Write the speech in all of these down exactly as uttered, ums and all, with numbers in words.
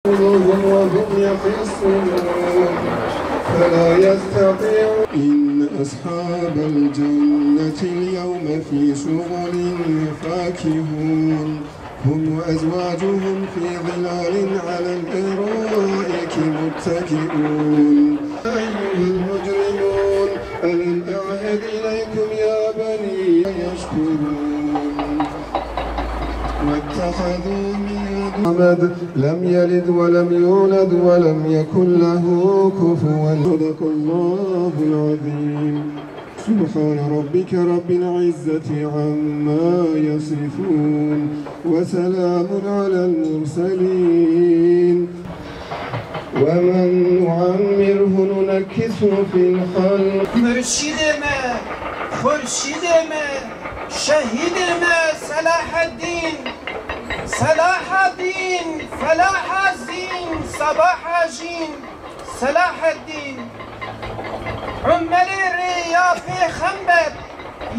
وهم يخصمون فلا يستطيعون. إن أصحاب الجنة اليوم في شغل فاكهون. هم وأزواجهم في ظلال على الأرائك متكئون. أيها المجرمون، ألم أعهد إليكم يا بني يشكرون. واتخذوا من دون محمد لم يلد ولم يولد ولم يكن له كفوا. صدق الله العظيم. سبحان ربك رب العزة عما يصفون. وسلام على المرسلين. ومن نعمره ننكسه في الخلق. Murşidê me, xurşîdê me, şehîdê me Selaheddîn. Selaheddîn, felaha zîn, sebaha jîn. Selaheddîn, Umerê rê ya pêxember,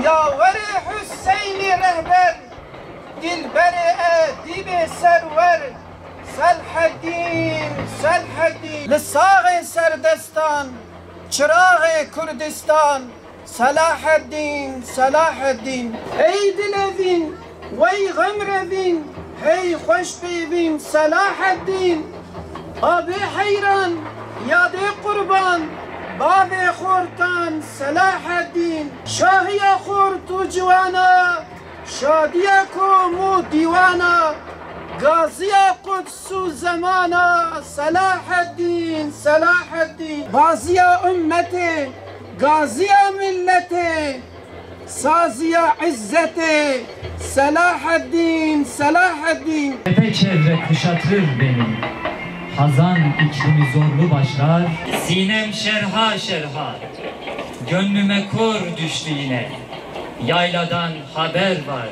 yawerê Huseynî rehber, dilberê edîbê serwer, Selheddîn, Selheddîn. Li saxê serdestan, çiraxê Kurdistan, Selaheddîn, Selaheddîn. Ey dilevîn, wey xemrevîn, hey xweş pêvîn, Selaheddîn. Abê heyran, yadê qurban, bavê xortan, Selaheddîn. Şahiya xort û ciwana, şadiya kom û dîwana, gaziya Quds û zemana, Selaheddîn, Selaheddîn. Baziya ummetê, gaziya milletê, saziya izzetê, Selaheddîn, Selaheddîn. Çepeçevre kuşatır beni hazan iklimi zorlu başlar. Sinem şerha şerha, gönlüme kor düştü yine. Yayladan haber var,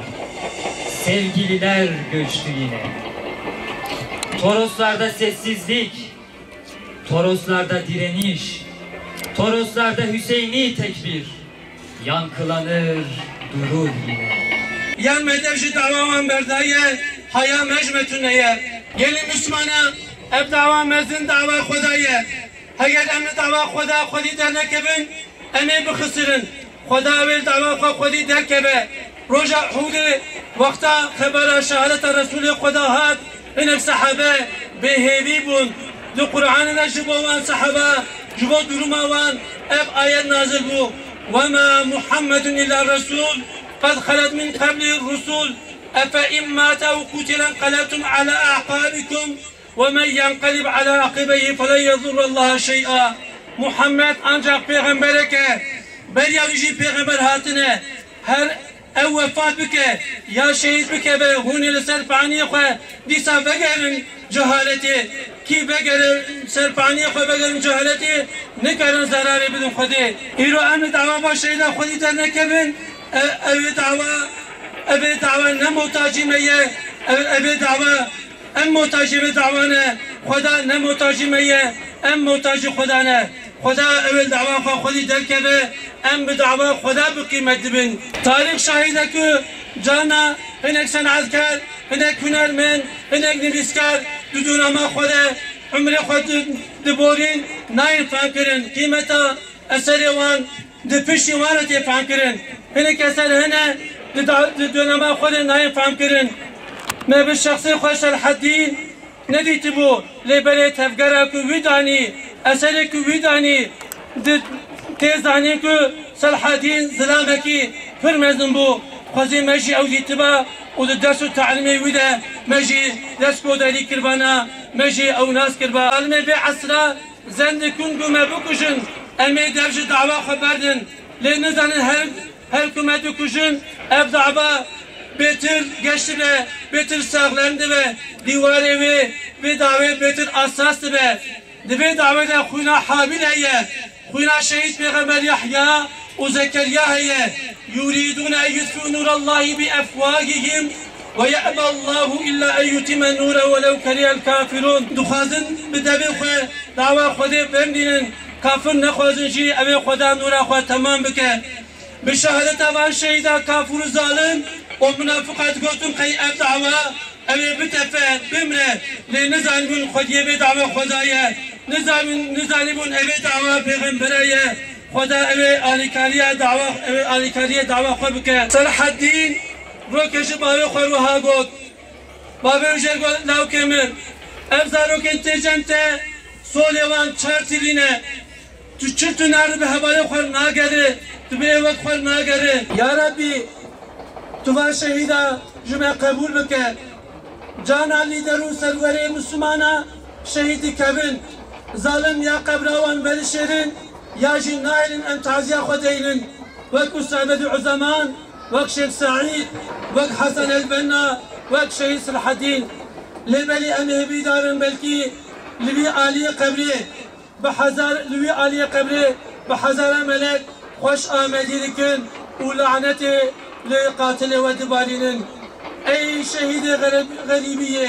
sevgililer göçtü yine. Toroslarda sessizlik, Toroslarda direniş, Toroslarda Hüseyni tekbir yankılanır durur yine. Yan me dev ji dawa wan berdaye, haya me ji me tune ye. Gelî Mislimana, ev dawa mezin dawa Xweda ye. Heger em li dawa Xweda xwedî dernekevin, em ê bixisirin. Xweda ew ê li dawa xwe xwedî derkeve. Roja Uhudê wexta xebera şehadeta Resûlê Xweda hat, hinek sehebe bêhêvî bûn. Di Qur'anê de ji bo wan seheba, ji bo duruma wan ev ayet nazil bû: "Wema Muhammedun illa Resul, qed xelet min qeblihi Rusul, efe in mate ew qutile enqelebtum ala a'qabikum." "Ve men yenqelib ala aqibeyhi felen yedurrallaha şey'a." Muhammed ancak pêxemberek e. Beriya wî jî pêxember hatine. Her ew wefat bike ya şehîd bikeve, hûn ê li ser paniyê xwe dîsa vegerin cehaletê. Kî vegere ser paniyê xwe, vegerin cehaletê, nikarin zerarê bidin Xwedê. Îro em li dawa va şehîda Xwedî dernekevin. E-, ev ê dawa, ev ê dawa ne muhtacî me ye. Ev, ev ê dawa Em muhtacî vê dawa ne, Xweda ne muhtacî me ye, em muhtacî Xweda ne. Xweda ew ê li dawa xwe xwedî derkeve, em bi dawa Xweda bi qîmet dibin. Tarîx şahîd e ku carna hinek senetkar, hinek hunermend, hinek nivîskar di dûnama xwe de umrê xwe di-, diborîn, nayên fehmkirin. Qîmeta eserê wan di piştî wan re tê fehmkirin. Hinek eser hene di da-, di dûnama xwe de nayên fehmkirin. Me bi şexsê xwe Selhedîn nedîtibû, lê belê tevgera ku wî danî, eserê ku wî danî, di tê zanîn ku Selhedîn zilamekî pir mezin bû. Xwezî me jî ew dîtiba û di ders û telimê wî de me jî destgoderî kiribana, me jî ew nas kiriba. Alimê vê esra Zendikûn ku me bikujin, em ê dev ji dawa xwe berdin. Lê nizanin her, her ku me dikujin, ev dawa bêtir geş dibe, bêtir saxlem dibe. Dîwarê wê, vê dawê bêtir asas dibe. Di vê dawê de xwîna Habîl heye, xwîna şehîd pêxember Yahya û Zekeriya heye. Yurîdûne en yutfîû nûrallahi bi efwahihim. Ve ye'ballahu illa en yutimme nûrehu welew kerihel kafirûn. Dixwazin bi devê xwe dawa Xwedê bimdînin. Kafir nexwazin jî ew ê Xweda nûra xwe temam bike. Bi şehadeta van şehîda kafir û zalim û munafiqa digotin qey ev dawa Ew ê bitefe, bimre, lê nizanibûn xwediyê vê dawa Xweda ye, nizanibûn, nizanibûn ev ê dawa pêxembera ye, Xweda ew ê alîkariya dawa, ew ê alîkariyê dawa xwe bike. Selahaddîn rokê ji bavê xwe re wiha got, Bavê û jê re got, lawkê min, ev zarokên tê cem te, solê wan çar tilî ne. Tu çi tu nari bi hevalê xwe re nagere, tu bi ê wek xwe re nagere. Ya Rebbî, tu van şehîda ji me qebûl bike. Cana lîder û serwerê Mislimana şehîd dikevin. Zalim ya qebra wan vedişêrin, ya jî nahêlin em taziya xwe deynin. Wek Usamed û Uzeman, wek Şêx Seîd, wek Hesen el Benna, wek Şehîd Silahedîn. Lê belê em hêvîdar in belkî li vî aliyê qebrê bi hezar, li wî aliyê qebrê bi hezara melek xweş amedî dikin û lanetê li qatilê we dibarînin. Ey şehîdê xereb-, xerîbiyê,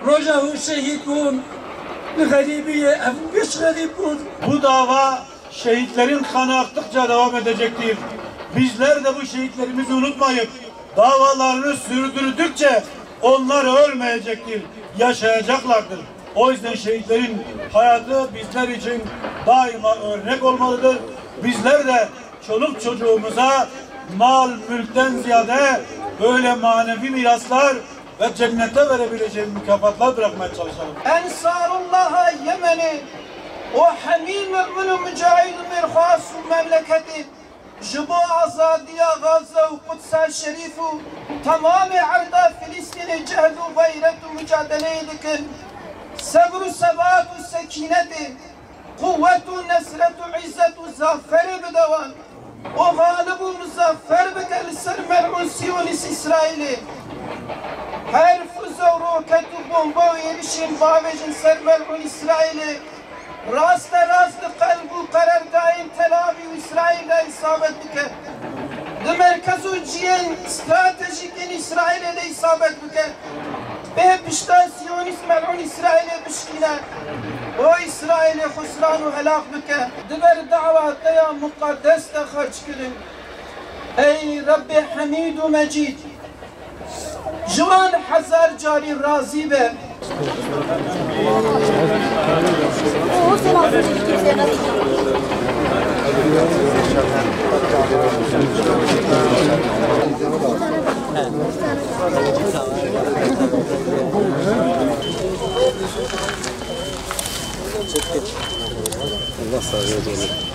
roja hûn şehîd bûn, li xerîbiyê em giş xerîb bûn. Bu dava şehitlerin kanı aktıkça devam edecektir. Bizler de bu şehitlerimizi unutmayıp davalarını sürdürdükçe onlar ölmeyecektir, yaşayacaklardır. O yüzden şehitlerin hayatı bizler için daima örnek olmalıdır. Bizler de çoluk çocuğumuza mal mülkten ziyade böyle manevi miraslar ve cennete verebileceğimiz mükafatlar bırakmaya çalışalım. Ensarullaha Yemenê û hemî mu'min û mucahid û mêrxwas û memleketê ji bo azadiya Gaza û Qudsa Şerîf û temamê erda Filistînê cehd û xeyret û mucadeleyê dikin. Sebr û sebat û sekînetê, quwwet û nesret û îzzet û zaferê bide wan. O xalib û muzaffer bike li ser mel'ûn Siyonîst Îsraîlê. Her fize û roket û bomba û êrişên bavêjin ser mel'ûn Îsraîlê raste rast li qelb û qerargahên Tel Avîv û Îsraîl de îsabet bike. Di merkez û cihên stratejîk yên Îsraîlê de îsabet bike. Bê pişta Siyonîst mel'ûn Îsraîlê bişkîne û Îsraîlê xusran û helak bike. Di ber dawa te ya muqedes de xerc kirin. Ey Rebbê Hemîd û Mecîd, ji wan hezar carî razî be. Allah sağlığı verin.